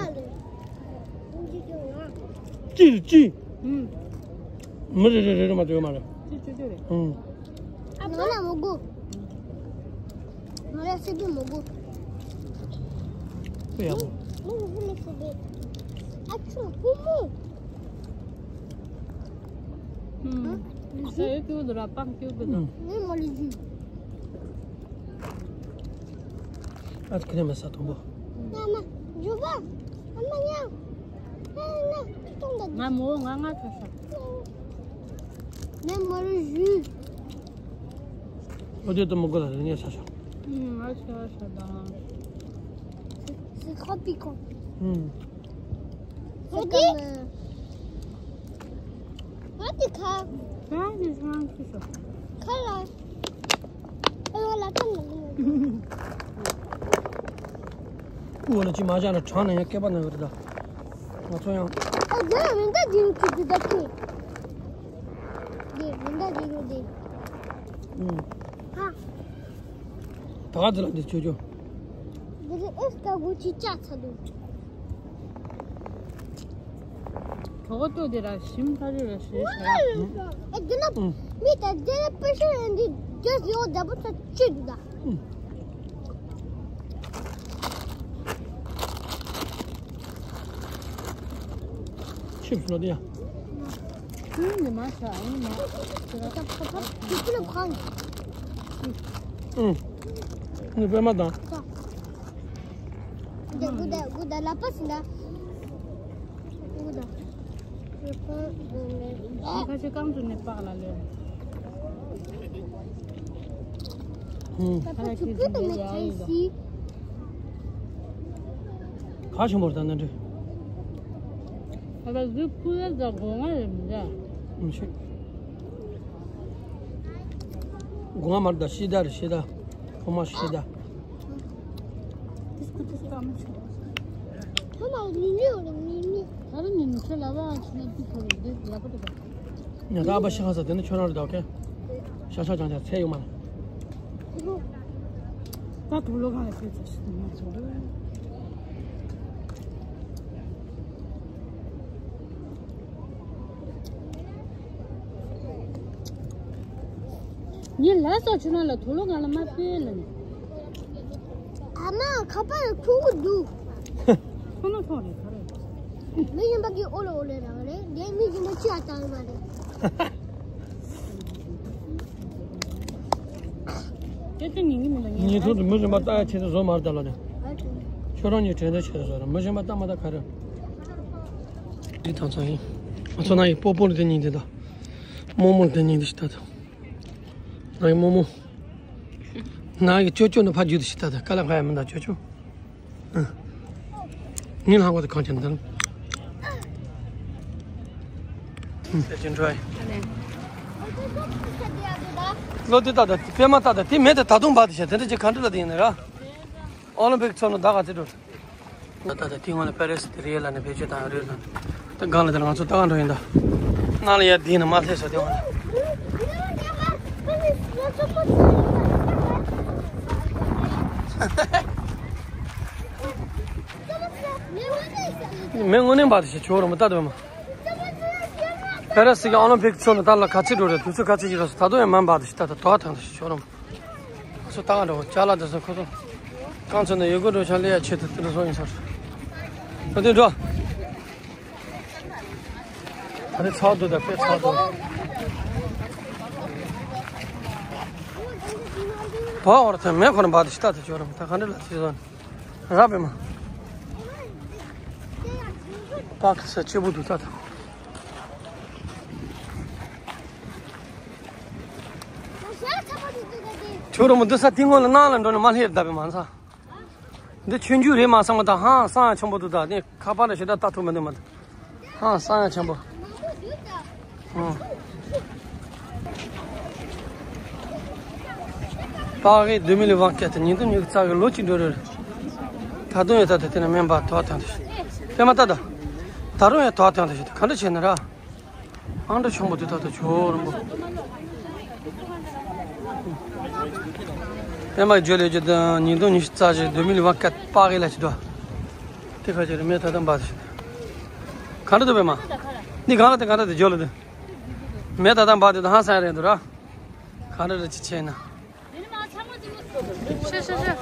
ཅི་ཅི། ཨུམ། མི་རེ་རེ་རེ་རེ་མ་ཡོད་མ་རེད། ཅི་ཅི་ཅི་རེད། ཨུམ། ང་ལ་མོ་གོ། ང་ལ་སི་པི་མོ་གོ། ཁོ་ཡག་པོ། མོ་གོ་ལ་སི་པི། ཨ་ཆུ་ཀུ་མོ། ཨུམ། ས་ཡོད་ཀྱུ་དུ་ར་པང་ཀྱུ་གི་དུ། ཨུམ། ངའི་མོ་ལི་ཇུ། ཨ་ཁི་རེ་མ་ས་དང་པོ། ང་མ་ཇུ་བ། ཨ་མ་ཉ། ཨ་ན་ཏོང་ད། ང་མོ་ང་ང་ས་ས། ངའི་མོ་ལི་ཇུ། ཨོ་དེ་ཏུ་མོ་གོ་ལ་རེ་ངས་ས་ས། ཨུམ། ང་ས་ས་དང་། C'est trop piquant. ཨུམ། C'est comme, euh, What the car? That is wrong people. Color. Oh, la tonne. ཀུ་བ་ལ་ཅི་མ་བྱ་ན་གྲང་ནས་ཡང་སྐེད་པ་ན་ཡོད་རེད་ད། ང་ཚོ་ཡང་། ཨ་ཟེར་མི་འདའ་དེ་རུ་ཁྱི་དེ་ད་ཁྱི། དེ་མི་འདའ་དེ་རུ་དེ། ཨུམ། ཧ། ད་ག་ཚོད་ལ་འདི་ཆོས་ཆོས། འདི་རུ་ཨེ་སི་ཀ་གུ་ཅི་ཅག་ཚ་འདུག་གྲོགས་ཏོ་དེ་ར་ཞིམ་ཁ་རེ་ར་ཞེས་ཟེར། ཨེ་འདི་ན་མི་ད་དེ་ར་པེ་ཤ་ཡང་འདི་རྒྱ་ཡོ་ད་པོ་ཚ་ཅི་འདུག་ད། ཆིབས་ལོ་དེ་ཡ། ཁྱོད་ནི་མ་ཤ་ཨེ་མ། ཁྱོད་ལ་ཁ་ཁ་ཁ་ཁྱོད་ལ་ཁ། ཨུང་། ངས་པད་མ་དང་། དེ་དགུ་ད་དགུ་ད་ལ་པ་སི་ད། དགུ་ད། ཁ་ཆེ་རྐང་བཙུགས་ནས་པགས་ལ་ལོས། ཁ་ཆེ་ཕུད་དུ་མེད་ཚོད་སི། ག་ཞིམ་པོར་ད་ན་འདྲི། ཁ་ལ་གཟུགས་ཕུད་ཡ་ད་སྒོ་ང་རེད་མི་འདྲ། མི་ཤེས། སྒོ་ང་མར་ད་ཤི་ད་རེད་ཤི་ད། ཕོ་མ་ཤི་ད། ཕོ་མ་མི་མི་ཡོད་རེད་མི་མི། ད་རེས་ནི་མི་ཁྱོད་ལ་བ་ཁྱི་ན་དུས་ཁོ་རེད་འདི་ལ་པོ་དེ་པ། ཉ་ད་ཨ་ཕ་ཤི་ཁ་ས་དེ་ནི་ཁྱོད་རང་རེད་ད་ཨོ་ཁེ། ཤ་ཤ་ཅང་ཅང་ཚད་ཡོད་མ་རེད། ད་དུག་ལོ་གང་ལ་ཤི་ཚ་ཤི་ན་ཚོ། ངས་ལ་སོགས་ཆུ་ནང་ལ་དུག་ལོ་གང་ལ་མ་སྤེལ་ལ་ནི། ཨ་མ་ཁ་པར་ལ་ཐུག་གི་འདུག་ཁོ་ན་ཐོག་རེད་ག་རེད། མི་གཞན་པ་གི་ཨོ་ལོ་ཨོ་ལོ་རང་རེད་དེ་མི་གཞན་པ་ཅི་ཡ་བཏང་ཡོད་མ་རེད། ཉིས་ཐོག་ཏུ་མི་གཞན་པ་ལྟ་ཡ་ཆེད་དུ་བཟོ་མ་རེད་ད་ལ་ནི། ཁྱོད་རང་ཉིད་དྲན་དུ་ཆེད་དུ་བཟོ་ར་མི་གཞན་པ་ལྟ་མ་ལྟ་ག་རེ། འདི་དང་ཚང་ཡིན། ང་ཚོ་ན་ཡི་སྤོ་སྤོ་ལ་དེ་ཉིན་དེ་དང་། རྨོ་མོ་ལ་དེ་ཉིན་དེ་ཞིག་ལྟ་དང་། ན་ཡི་རྨོ་མོ། ན་ཡི་ཅོ་ཅོ་ནི་ཕ་རྒྱུད་དེ་ཞིག་ལྟ་དང་ཀ་ལ་ཁ་ཡ་མི་འདའ་ཅོ་ཅོ། ངའི་ལྷག་པ་དེ་གང་ཅན་དང་། ཨ་ལེ། ལོ་དེ་ལྟ་དང་པད་མ་ལྟ་དང་དེ་མེད་དེ་ད་དུང་འབར་དེ་བྱས་དེ་འདྲ་ཅིག་ག་འདྲ་ལ་དེ་ཡིན་ན་ར། ཨོ་ལིམ་པིག་ཚོགས་ནི་ད་ག་ཚོད་འགྲོ། ད་ལྟ་དེ་སྔོན་ལ་པེ་རེ་སི་དེ་རེད་ལ་ནི་བེད་སྤྱོད་བཏང་ཡོད་རེད་ལ་ནི། ད་སྒང་ལ་དེ་ང་ཚོ་ད་ག་འགྲོ་ཡིན་ད། ནང་ལ་ཡར་བསྡད་ན་མ་སླེབས་ས་དེ་འོང་ན། མེ་དངོས་གནས་འབར་དེ་ཞིག་ཆོག་ར་མ་ལྟ་དོ་མ། པེ་རེ་སི་གི་ཨོ་ལིམ་པིག་ཚོགས་ནི་ད་ལ་ག་ཚོད་འགྲོ་རེད། དུས་ཚོད་ག་ཚོད་ཅིག་རག་སོང་། ད་དུང་ཡང་མ་འབར་དེ་ཞིག་ད་ལྟ་དོགས་དང་དེ་ཞིག་ཆོག་ར་མ། སུ་ད་ག་འགྲོ་ཅ་ལག་དེ་ཚོ་ཁོ་ཚོ་རྐང་ཚོ་ནས་ཡོད་དགུ་འགྲོ་ཆ་ལེ་ཡ་ཆེད་དུ་དེ་འདྲ་སོང་ཡིན་ས་རེད། ཨ་དེ་འགྲོ། ད་རེས་ཚགས་འདུག་ད་དཔེ་ཚགས་འདུག་བ་འོར་ཐེ་མེ་ཁོ་ན་འབར་དེ་ཞིག་ད་དེ་ཆོག་ར་མ། ད་ག་འདྲ་ལ་དེ་ཚོ་རབ་པས་མ། པགས་ས་ཆེ་པོ་འདུག་ད་ད། ཁྱོད་རང་མོ་འདི་ས་དེ་སྔོན་ལ་ནང་ལ་འགྲོ་ནས་མ་སླེབས་ད་པས་མ་ས། འདི་ཆུང་ཆུང་རེད་མ་བསམ་པ་ད་ཧང་སང་ཡང་ཆེན་པོ་འདུག་ད་ནི་ཁ་པར་ལ་ཞེ་དྲག་ལྟ་ཐུབ་མི་འདུག་མ་ད། ཧང་སང་ཡང་ཆེན་པོ། ཨང་། Paris deux mille vingt-quatre ཉིས་སྟོང་ཉི་ཤུ་རྩ་བཞི་ལོ་གཅིག་འགྲོ་རེད། ད་དུང་ཡང་ད་ལྟ་དེ་ནས་སྨན་པ་དོགས་དང་དུ་ཞིག་དེ་མ་ལྟ་ད། ད་རུང་ཡང་དོགས་དང་དུ་ཞིག་ག་འདྲ་བྱས་ན་ར། ཨང་འདྲ་ཆུང་པོ་དེ་ད་ལྟ་ཇོ་རིན་པོ། པད་མ་ཇོ་ལེ་ཇོ་དང་ཉིས་སྟོང་ཉི་ཤུ་རྩ་བཞི deux mille vingt-quatre Paris ལ་ཅི་འདུག་དེ་ཁ་ཅིག་རེད་མེད་ད་ལྟ་འབར་ཞིག་ག་འདྲ་འདུག་པད་མ། འདི་གང་ལ་དེ་གང་ལ་དེ་ཇོ་ལ་དེ། མེད་ད་ལྟ་འབར་དེ་ད་ཧང་སང་རེད་འདུག་ར། ག་འདྲ་རེད་ཅི་བྱས་ན། ཤ་ཤ་ཤ།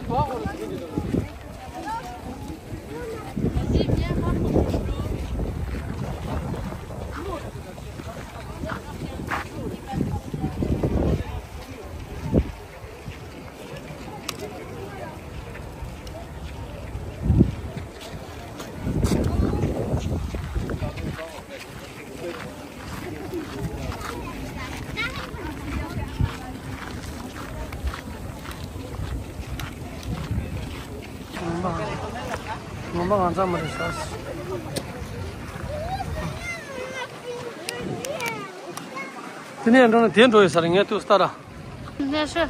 ངོ་མ་ང་ཚང་མ་རེད་ཤག་དེ་ནས་འགྲོ་ན་དེ་འགྲོ་ཡོད་ས་རེད་ངས་ལྟོས་ལྟ་ར། ལགས་སོ།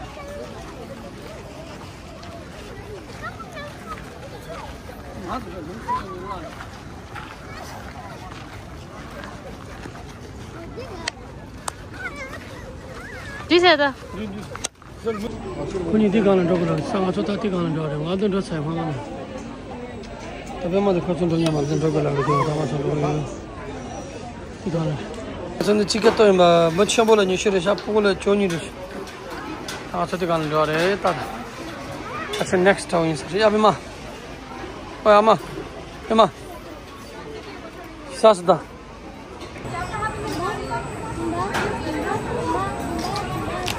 འདི་ཟེར་ད། ཁོ་གཉིས་འདི་སྒང་ལ་འགྲོ་དགོས་རེད་ས། ང་ཚོ་ད་འདི་སྒང་ལ་འགྲོ་རེད། ང་འདི་འགྲོ་ཚར་ཕ་མ་ལ། ད་པད་མ་དང་ཁོ་ཚོ་འགྲོ་མཉམ་མ་འདི་འགྲོ་དགོས་ལ་རེད་ཀྱང་ད་ང་ཚོ་འགྲོ་གི་ཡོད། འདི་སྒང་ལ་རེད། ང་ཚོ་འདི་སྤྱི་སྐད་ཏོ་ཡིན་པ་མི་ཆེན་པོ་ལ་ཉི་ཤུ་རེད་ཤག་ཕྲུ་གུ་ལ་བཅུ་གཉིས་རེད་ཤག་ད་ང་ཚོ་འདི་སྒང་ལ་འགྲོ་རེད་ད། ད་ཚོ་next town ཡིན་ས་རེད་ཡ་པད་མ། ཨོ་ཡ་མ། པད་མ། ས་སུ་ད།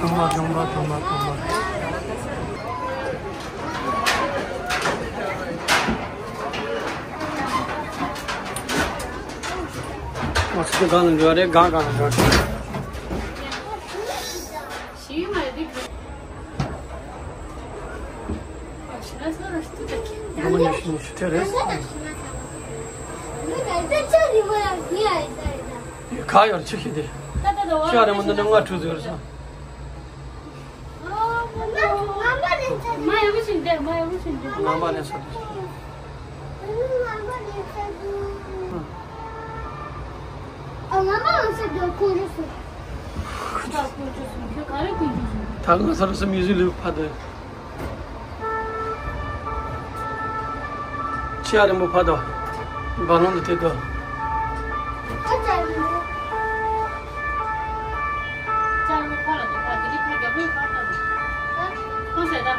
ཐོང་མ་ཐོང་མ་ཐོང་མ་ཐོང་མ། ང་ཚོ་སྒང་ལ་འགྲོ་རེད་སྒང་སྒང་ལ་འགྲོ་རེད། ག་ཡོད་ཆི་ཤི་དེ། ཤ་རེ་མོ་འདི་ནི་ང་ཁྲུ་ཟེར་སོང་། ང་མ་ནས་ས་དེ། ཨ། ང་མ་ལ་ས་དེ་ཁོང་ཁྲོ་སོང་། ཁྱོད་ག་རེ་ཁོང་ཁྲོ་སོང་། ད་ང་ས་རུ་སུ་མི་ཟིག་ལུས་ཕ་དེ། ཆེ་ཡ་རིང་པོ་ཕ་དོ། བ་ལོང་དུ་དེ་དོ། ཨ་ཅག་རིང་པོ། ཅག་རིང་པོ་ཕ་ལ་དོ་ཕ་དེ་རི་ཕ་རྒྱབ་ལོས་ཕ་ད་དོ། ཁོང་ཟེར་ད།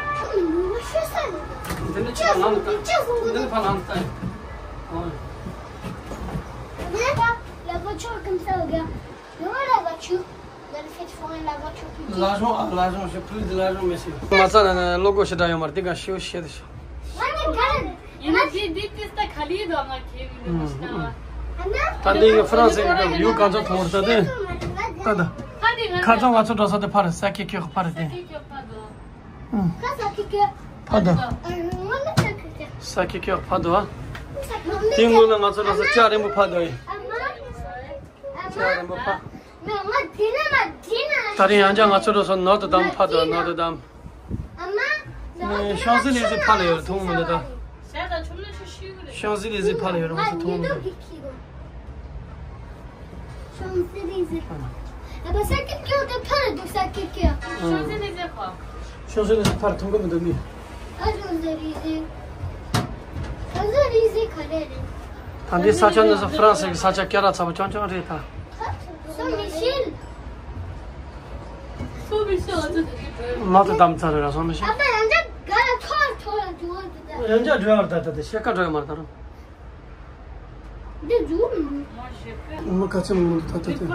འདི་ནི་ཅི་ཕ་ལང་དུ་ལྟ། འདི་ནི་ཕ་ལང་དུ་ལྟ་ཡིན། འོ། འདི་ལ་ཕ་ལ་ཕ་ཆོག་གམ་ས་ག་ཡོང་ལ་ཕ་ཆུ། L'argent, ah, l'argent, j'ai plus de l'argent, mais c'est. མ་རྩ་ན་ན་བློ་སྒོ་ཞེ་དྲག་ཡོད་མ་རེད། དེ་ག་ཤེའུ་ཤེ་དེ་ཤེ། ཡིན་ན་དེ་དེ་དེ་སྟ་ག་ལི་དོ་ང་ཁེ་བི་ནི་མ་ཤི་ན་བ། ད་འདི་ཡི་ཧྥ་རན་སི་ཡུལ་གང་ཚོ་མཐོང་བར་ལྟ་དེ། ད་ད། ཁ་ཚང་ང་ཚོ་འགྲོ་ས་དེ་ཕར་ས་ཁེ་ཁེ་ཕར་དེ། ཕར་དོ། ས་ཁེ་ཁེ་ཕར་དོ། དེ་སྔོན་ལ་ང་ཚོ་འགྲོ་ས་ལྕགས་རིང་པོ་ཕར་དོ་ཡིན། ལྕགས་རིང་པོ་ཕར། ད་རིང་ཡང་བསྐྱར་ང་ཚོ་འགྲོ་སོང་ནོར་ཏུ་དམ་ཕ་དང་ནོར་ཏུ་དམ། ཤང་ཟི་ལི་ཟི་ཕར་ལ་ཡོད་མཐོང་མི་འདུག་ད། ཤང་ཟི་ལི་ཟི་ཕར་ལ་ཡོད་རེད་ང་ཚོ་མཐོང་མི་འདུག་ཤང་ཟི་ལི་ཟི། ཨ་བ་ས་ཀི་ཀྱོ་དེ་ཕར་ལ་འདུག་ས་ཀི་ཀྱོ། ཤང་ཟི་ལི་ཟི་ཁོ། ཤང་ཟི་ལི་ཟི་ཕར་མཐོང་གི་མི་འདུག་མི། ཨ་ཤང་ཟི་ལི་ཟི། ཤང་ཟི་ལི་ཟི་ག་རེ་རེད། ད་འདི་ས་ཆ་འདི་ཚོ་ཧྥ་རན་སི་གི་ས་ཆ་སྐད་གྲགས་ཚ་པོ་རྐྱང་རྐྱང་རེད་ད། སོ་མི་ཤེས། སོ་མི་ཤེས་ཨ་ཙི། མ་ཏི་དམ་ཚ་རེ་ར་སོ་མི་ཤེས། ཨ་ཕ་ཡང་ཅག་ག་ལ་ཐོར་ཐོར་ལ་འགྲོ་འདུག་ད། ཡང་ཅག་འགྲོ་ཡ་ར་ད་ད་ད་ཤེས་ཀ་འགྲོ་ཡ་མ་ར་ད་རུང་། འདི་འགྲོ་མི་འདུག་མི་ག་ཚད་མང་འདུག་ད་ད་ད། ཨ་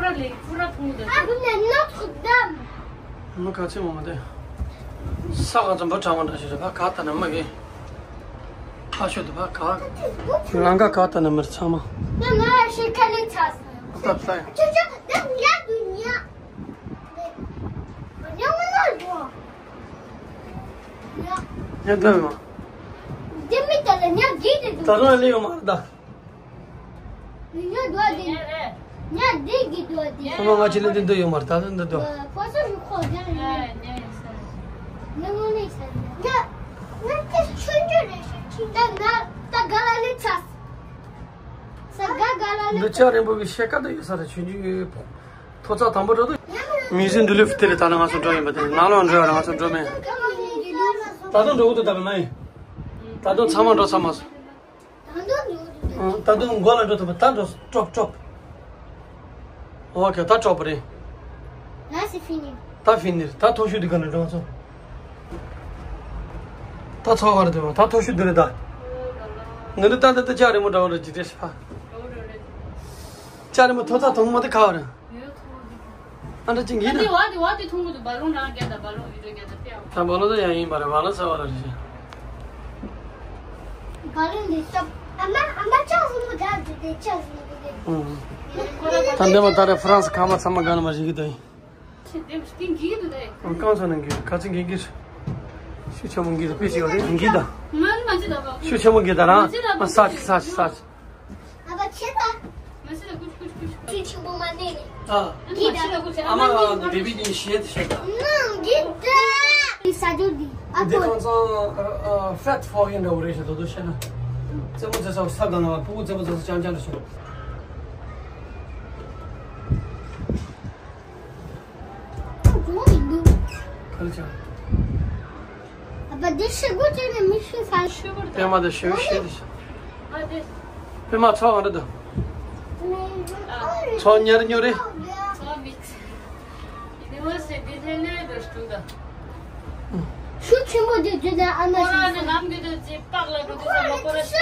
ཁུ་ནས་ནག་ཚུགས་དམ། མི་ག་ཚད་མང་འདུག་ས་ག་ཚོད་འབུ་གྲང་བ་འདྲ་ཞིག་རེད་ཕ་ག་ད་ན་མི་གི་ཕ་ཤོད་དུ་ཕ་ག་ལང་ཀ་ག་ད་ན་མི་རེད་ཚང་མ། ད་ང་ཤི་ཁ་ལི་ཚ་སོང་། ད་ད་ཡ། ཅོ་ཅོ་ད་ཉག་དུ་ཉག་ཉག་མ་ན་རོ། ཉག་ཉག་ད་མ། འདི་མི་ད་ལ་ཉག་གི་དེ་ད་དུ་རང་ལས་ཡོང་མ་རེད་ད། ཉག་འདུག་དེ། ཉག་འདི་གི་འདུག་དེ། ཁོ་མོ་ང་ཅི་ལས་འདི་འདུག་ཡོད་མ་རེད་ད་འདི་འདུག་ཁོ་ཚོ་ཞུ་ཁོ་རྒྱ་ཡིན། ནི་ངོ་ནི་ས་ནི། ཉག་ཉག་དེ་ཆུང་ཆུང་རེད་ཤག་ད་ན་ད་ག་ལ་ལི་ཚ། ས་ག་ག་ལ་ལི། འདི་ལྕགས་རིང་པོ་གི་ཤེལ་ཀ་དུ་ཡོད་ས་རེད་ཆུང་ཆུང་གི། ཐོ་ཚགས་དང་པོ་འགྲོ་དུ། མི་ཟིན་འདི་ལུས་དེ་རེད་ད་ན་ང་ཚོ་འགྲོ་ཡིན་པ་དེ་ནང་ལོགས་འགྲོ་ཡ་ར་ང་ཚོ་འགྲོ་མེད། ད་དུང་འགྲོ་གི་འདུག་ད་མེད་མ་ཡིན། ད་དུང་ཚང་མ་འགྲོ་ཚར་མ་སོང་། ད་དུང་མགོ་ལ་འགྲོ་ཐུབ་པ་ད་འགྲོ་ཀྲོབ་ཀྲོབ། ཨོ་ཁེ་ད་ཀྲོབ་རེད། ད་ཕི་ནིར། ད་མཐོ་ཤོས་འདི་ག་ནས་འགྲོ་ཚོ། ད་ཚོགས་ག་རེ་འདུག་ད་མཐོ་ཤོས་འདི་རེད་ད། ང་ནི་ད་འདི་ད་ལྕགས་རི་མོ་འདྲ་བོ་རེད་ཅི་དྲེ་ཤི་ཕ། ལྕགས་རི་མོ་ཐོ་ཚགས་ཐོང་མ་དེ་ཁ་བ་རེད། ཨ་འདྲ་ཅིག་ཡིན་ན། འདི་བ་འདི་བ་འདི་ཐུང་གི་འདུག་བ་ལོང་རང་རྒྱ་དང་བ་ལོང་ཡོད་འདྲ་རྒྱ་དང་ཏེ་ཨ། ད་བ་ལོང་ད་ཡང་ཡིན་པ་རེད་བ་ལོང་ཟེར་བ་རེད་ཤི། བ་ལོང་འདི་སྟོབས་ཨ་མ་ཨ་མ་ལྕགས་སྲིན་མོ་འདྲ་འདུག་དེ་ལྕགས་སྲིན་མོ་འདུག་དེ། ད་འདི་མ་ད་རེ་ཧྥ་རན་སི་ཁ་མ་ཚང་མ་ག་ན་མ་ཞིག་གི་ད་ཡིན། ཁྱེད་འདེམས་ཤིག་འགྱིག་འདུག་དེ། ཨང་ཀང་ས་ནང་གི་ཁ་ཚིག་འགྱིག་གི། ཤུ་ཆེན་མོ་འགྱིག་དང་དཔེ་ཅིག་ཡོད་རེད་འགྱིག་དང་། ང་ནི་མ་བྱེད་ད་པ། ཤུ་ཆེན་མོ་འགྱིག་དང་རང་། མ་ས་ཆི་ས་ཆི་ས་ཆི། ཨ་བ་ཆེ་ད། མ་བྱེད་ད་ཀུ་ཀུ་ཀུ་ཀུ། ཤུ་ཆེན་མོ་མ་ནས་ནས། ཨ། འགྱིག་དང་། ཨ་མ་བེ་བི་ནི་ཤེད་ཤེད་ད། ནང་འགྱིག་དང་། ས་ཇོ་དི། ཨ་འདི་ཁོ། ཁོང་ཚོ་ཕེ་ཐི་ཧྥོ་ཡིན་འདྲ་བོ་རེད་ཤག་དོ་དོ་བཤད་ན། རྩེད་མོ་རྩེ་ས་ས་གང་ལ་ཕྲུ་གུ་རྩེད་མོ་རྩེ་ས་རྐྱང་རྐྱང་རེད་ཤག་འགྲོ་མི་འདུག་ག་རེ་བྱ། ཨ་ཕ་འདི་ཤི་དགོས་ཅེས་ནས་མི་ཤི་ས་ཤི་བར་པད་མ་དང་ཤི་བོ་ཤི་དེ་ཤི། ཨ་དེ། པད་མ་ཚོགས་གང་འདྲ་འདུག་ཚོགས་ཉེར་ཉོ་རེད། ཚོགས་མི་ཚེ། ཡུ་ནི་ཝར་སི་ཊི་དེ་ལས་འགྲོ་ཤི་དུ་ད། ཤུགས་ཆེན་པོ་དེ་དུས་ད་ཨ་མ་ཁོ་རང་ནི་ཤི་ནམ་དུས་དུ་ཅི་པགས་ལ་འགྲོ་དུས་ས་མ་ཁོ་ར་ཤི་ཡ།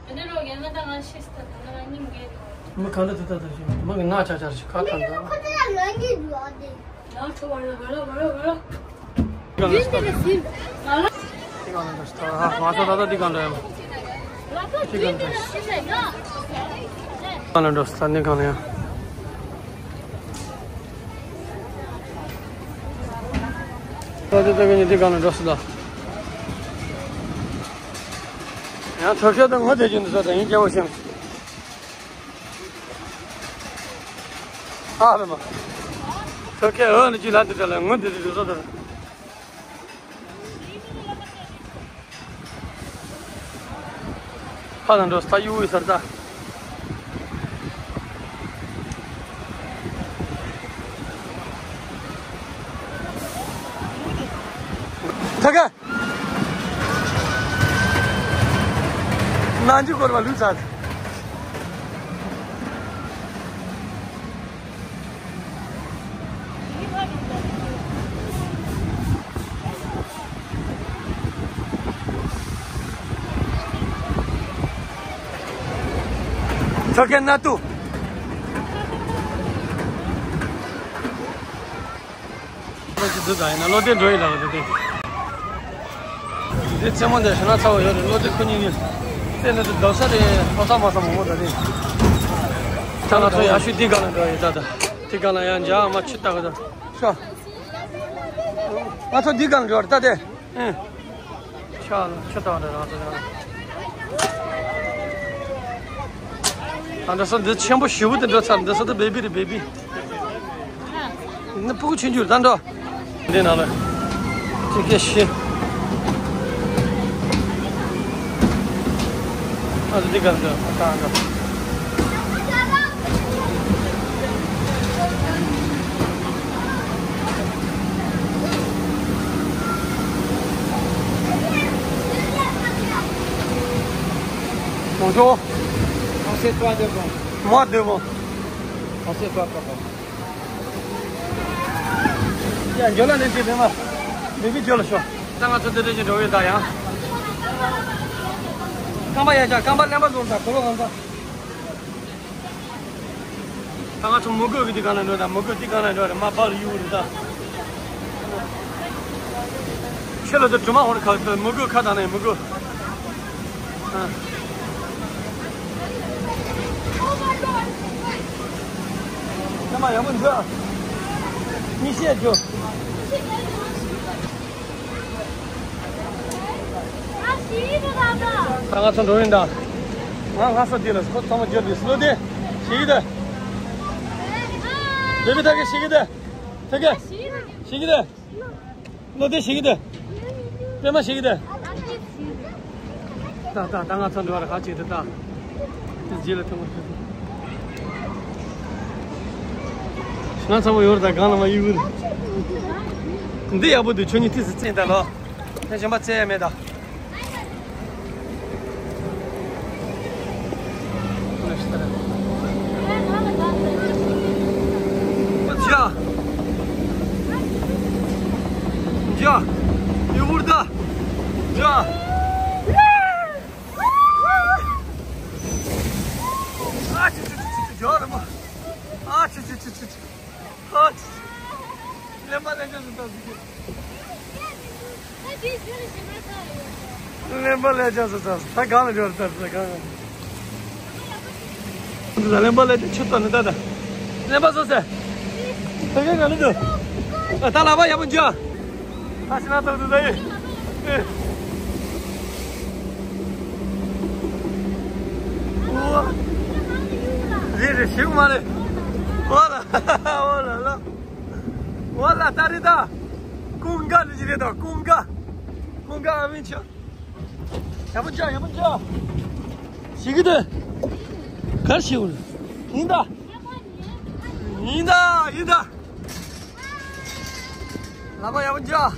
དེ་ནས་རོགས་ཡང་ང་དང་ང་ཤི་སྟེ་ད་ང་སྙིང་རྗེ་རེད། མི་ག་འདྲ་དེ་ལྟ་ལྟ་ཞིག་མི་གི་ང་ཆ་ཆ་ཞིག་ཁ་ཐང་ད། ཁོ་ཚོ་ལ་ལོན་གྱི་འདུག་ཨ་དེ། ཡང་ཁྲོ་བ་རེད་བ་རེད་བ་རེད་བ་རེད། འདི་འདི་ལ་ཟིན། ང་ལ། འདི་གང་ལ་འགྲོ་ས་ང་ཚོ་ད་ལྟ་འདི་གང་འགྲོ་ཡ། འདི་གང་འགྲོ་ས། འདི་གང་ལ་ཡ། ད་ལྟ་ད་ག་ནས་འདི་གང་ལ་འགྲོ་ས་ད། ཡང་ཐོ་ཤོད་དང་ངོ་དེ་བཞིན་དུ་ས་དང་ཡིན་སྐྱ་བོ་ཤིང་། ཨ་རེ་མ། ཐོ་ཤོད་འོ་ནི་ཅི་ལ་འདི་འདྲ་ལ་ངོ་དེ་དེ་དུ་ས་དང་། ཕ་དང་འགྲོ་ས་ཡུ་ཡི་སར་ད། ཐ་ག་ནང་ཅི་སྐོར་བ་ལུས་ཚར། ཐོ་ཁེ་ན་ཏུ། ལོ་ཅི་འདུག་ད་ཡིན་ན་བློ་བདེ་འགྲོ་ཡི་ལ་བ་དེ་དེ། འདི་རྩེད་མོ་འདི་ཞེ་ན་ཚ་བོ་ཡོད་རེད་བློ་བདེ་ཁོ་གཉིས་གཉིས། རྩེད་ནི་འདི་རྡོག་ས་རེད་ཕོ་ཚ་མ་ཚ་མང་པོ་ད་རེད། ད་ང་ཚོ་ཡག་ཤོས་འདི་ག་ལ་འགྲོ་ཡི་ད་ད། འདི་ག་ལ་ཡང་འཇག་མ་ཆུ་ལྟ་གི་ད། ཤོ། ང་ཚོ་འདི་ག་ལ་འགྲོ་རེད་ད་དེ། ཨེ། ཤ་ལ་ཆུ་བཏང་རེད་རང་ཚོ་རང་། ཨ་འདྲ་ས་འདི་ཆེན་པོ་ཞེ་པོ་དེ་འགྲོ་ཚར་འདི་ས་དེ་བེ་བི་རེད་བེ་བི། ནི་ཕྲུ་གུ་ཆུང་ཆུང་རེད་ད་འགྲོ། འདི་ནང་ལ། ཅི་སྐད་ཤི། ཨ་ཙི་འདི་ག་འདི་ཨ་ད་འགྲོ། Bonjour. Passez-toi devant. Moi devant. Passez-toi devant. ཡ་འཇོ་ལ་ནས་ཅི་བེ་མ། བེ་བི་འཇོ་ལ་ཤོག་ད་ང་ཚོ་འདི་འདྲ་ཅིག་འགྲོ་ཡོད་ད་ཡང་། རྐང་པ་ཡ་ཆ་རྐང་པ་གླེན་པ་བཟུང་ད་གོ་ལོ་གང་ཚ། ད་ང་ཚོ་མུ་གུ་གི་དེ་གང་ལ་འགྲོ་ད་མུ་གུ་དེ་གང་ལ་འགྲོ་རེད་མ་པ་ལ་གཡུག་རེད་ད། ཁྱེད་ལ་ཚོ་གྲིབ་མ་འོང་ཁ་མུ་གུ་ཁ་དང་ནས་མུ་གུ། ཨ། ཨ་མ་ཡག་པོ་འཇོག་མི་ཤེས་འཇོག་ད་ང་ཚོ་འགྲོ་ཡིན་ད། ང་ང་ས་དེ་ལ་ཁོ་ཚང་མ་འཇོག་དུས་སུ་ལོ་དེ་ཤེས་ཀྱི་ད། དེ་བི་ད་གི་ཤེས་ཀྱི་ད། ད་གི་ཤེས་ཀྱི་ད། ལོ་དེ་ཞིག་གི་དེ། པད་མ་ཞིག་གི་དེ། ད་ད་ད་ང་ཚོ་འགྲོ་བར་ཁ་ཅིག་ཏུ་ད། དེ་རྗེས་ལ་ཐོན་པ། ང་ཚོ་ཡོར་ད་གང་ལ་མ་ཡུལ། འདི་ཡག་པོ་འདུག་ཁྱོད་གཉིས་ཏིས་སུ་བཙན་ད་ལོ། ད་གཞན་པ་བཙན་ཡ་མེད་ད། Джа. Джа. И урда. Джа. А, чу, чу, чу, чу, чу, а, чу, чу, чу, чу, чу. ཨ་ཙི་ཙི། གླེན་པ་གླེན་ཆ་སུ་ཙམ་ཟིག་གི། གླེན་པ་གླེན་ཆ་སུ་ཙམ་ད་གང་ལ་འབྱོར་ཙམ་ད་གང་ལ། གླེན་པ་གླེན་ཆ་ཆུ་ཏོ་ནི་ད་ད། གླེན་པ་སོ་སེ། ད་གང་གང་ལ་འདུག་ད་ལག་པ་ཡག་པོ་འཇོག་ཨ་ཤི་ན་ཐོག་ཏུ་ད་ཡིན། རེད་རེད་ཞིག་མ་རེད། ཨོ་ལ་ཨོ་ལ་ལ། ཨོ་ལ་ད་རེད་ད། ཀུན་དགའ་ནི་ཞིག་རེད་ད་ཀུན་དགའ། ཀུན་དགའ་ཨ་མིན་ཆ། ཡག་པོ་འཇོག་ཡག་པོ་འཇོག་ཞིག་གི་ད། གར་ཞིག་ཡིན་ད། ཡིན་ད་ཡིན་ད། ལག་པ་ཡག་པོ་འཇོག་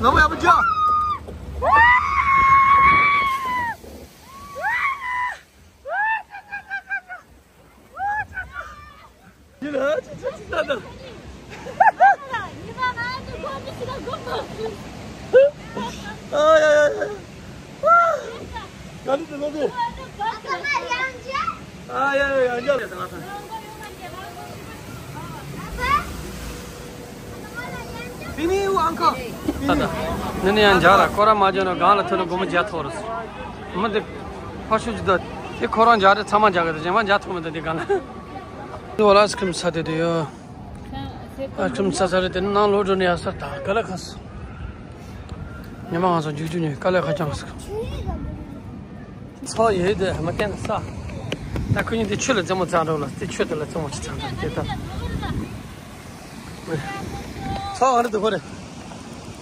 ལག་པ་ཡག་པོ་འཇོག་ཡིན་ཨ་ཅི་ཅི་ཅི་ད་ད། ཨ་ཡ་ཡ་ཡ། ག་རེ་དེ་ལོ་དེ། ཨ་ཡ་ཡ་ཡ་ཡ། དེ་ནི་ཨང་ཁ། ད་ད། ནི་ནི་ཡང་འཇག་ལ་ཁོ་རང་མ་འཇོག་ན་གང་ལ་ཐོན་ན་སྒོར་མོ་བརྒྱ་ཐོག་རེད། མི་དེ། ཕར་ཤུགས་ཀྱི་ད། དེ་ཁོ་རང་འཇག་རེད་ཚང་མ་འཇག་གི་ད་གཞན་མ་འཇག་ཐུབ་མི་ད་དེ་གང་ལ། འདི་བ་ལ་ཨའི་སི་ཀྲིམ་ཟ་དེ་དུ་ཡོད། ཨའི་སི་ཀྲིམ་ཟ་ས་རེད་དེ་ནང་ལོག་འགྲོ་ནས་ཡ་ས་ད་ག་ལ་ཁ་སོ། ཉི་མ་ང་ཚོ་རྒྱུག་རྒྱུག་ནས་དཀའ་ལས་ཁ་རྐྱང་ཟིག་ཚོགས་ཡོད་དེ་མ་བསྟན་ས། ད་ཁོ་གཉིས་དེ་ཆུ་ལ་རྩེད་མོ་རྩེ་འགྲོ་ལ་དེ་ཆུ་དེ་ལ་རྩེད་མོ་ཅི་རྩེ་འགྲོ་དེ་ད། ཚོགས་ག་རེ་འདུག་གོ་རེད།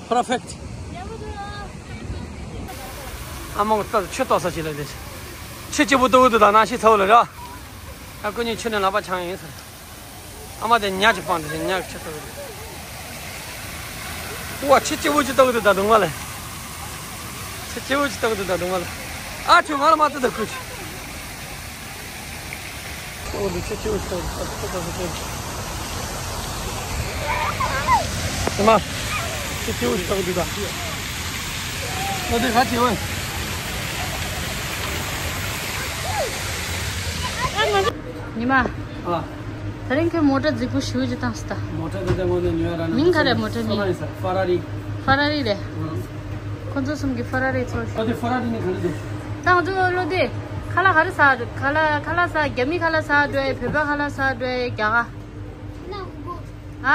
པར་ཕེག་ཨ་མ་ལྟ་ཆུ་ཏོག་ས་ཅི་ལ་དེ། ཆུ་སྐྱིད་པོ་ཏོག་ཏོ་དང་ནང་ཤི་ཚ་བོ་ལ་ར། ད་ཁོ་གཉིས་ཆུ་ནས་ལག་པ་འཆང་ཡིན་ཟེར། ཨ་མ་དེ་ཉ་ཅིག་སྤངས་ཏེ་ཉ་གི་ཆུ་ཏོག་ཏོ། ཝ་ཆུ་སྐྱིད་པོ་ཅིག་ཏོག་ཏོ་དང་སྡུག་བསྔལ་ལ། ཆུ་སྐྱིད་པོ་ཅིག་ཏོག་ཏོ་དང་སྡུག་བསྔལ་ལ། ཨ་ཆུ་ང་ལ་མ་ཏོག་ཏོ་ཁུ་ཆུ། ཨོ་འདི་ཆུ་སྐྱིད་པོ་ཞིག་ཏོག་ཏོ་ཏོག་ཏོ་ཏོག་ཏོ། ཨ་མ། ཆུ་སྐྱིད་པོ་ཞིག་ཏོག་ཏོ་ད། ཨོ་འདི་ག་ཆེ་བ། ཉི་མ། ཨ། ད་རིང་ཁྱོད་མོ་ཊ་རྫིག་པོ་ཞེ་པོ་ཅིག་བཏང་སོང་ད། མོ་ཊ་འདི་ལྟ་བུ་ནི་ཉོ་ཡ་ར་ན། མིང་ག་རེ་མོ་ཊ་མིང་། ཧྥ་ར་རི་ཟེར། ཧྥ་ར་རི། ཧྥ་ར་རི་རེད། ཨང་། ཁོ་ཚོ་གསུམ་གྱི་ཧྥ་ར་རི་ཚོ་ཞིག་ཨ་དེ་ཧྥ་ར་རི་ནི་ག་རེ་འདུག་ད་ང་ཚོ་བློ་བདེ། ཁ་ལག་ག་རེ་ཟ་འགྲོ། ཁ་ལག་ཁ་ལག་ཟ། རྒྱ་མི་ཁ་ལག་ཟ་འགྲོ་ཡ། བོད་པ་ཁ་ལག་ཟ་འགྲོ་ཡ། རྒྱ་གར། ཨ།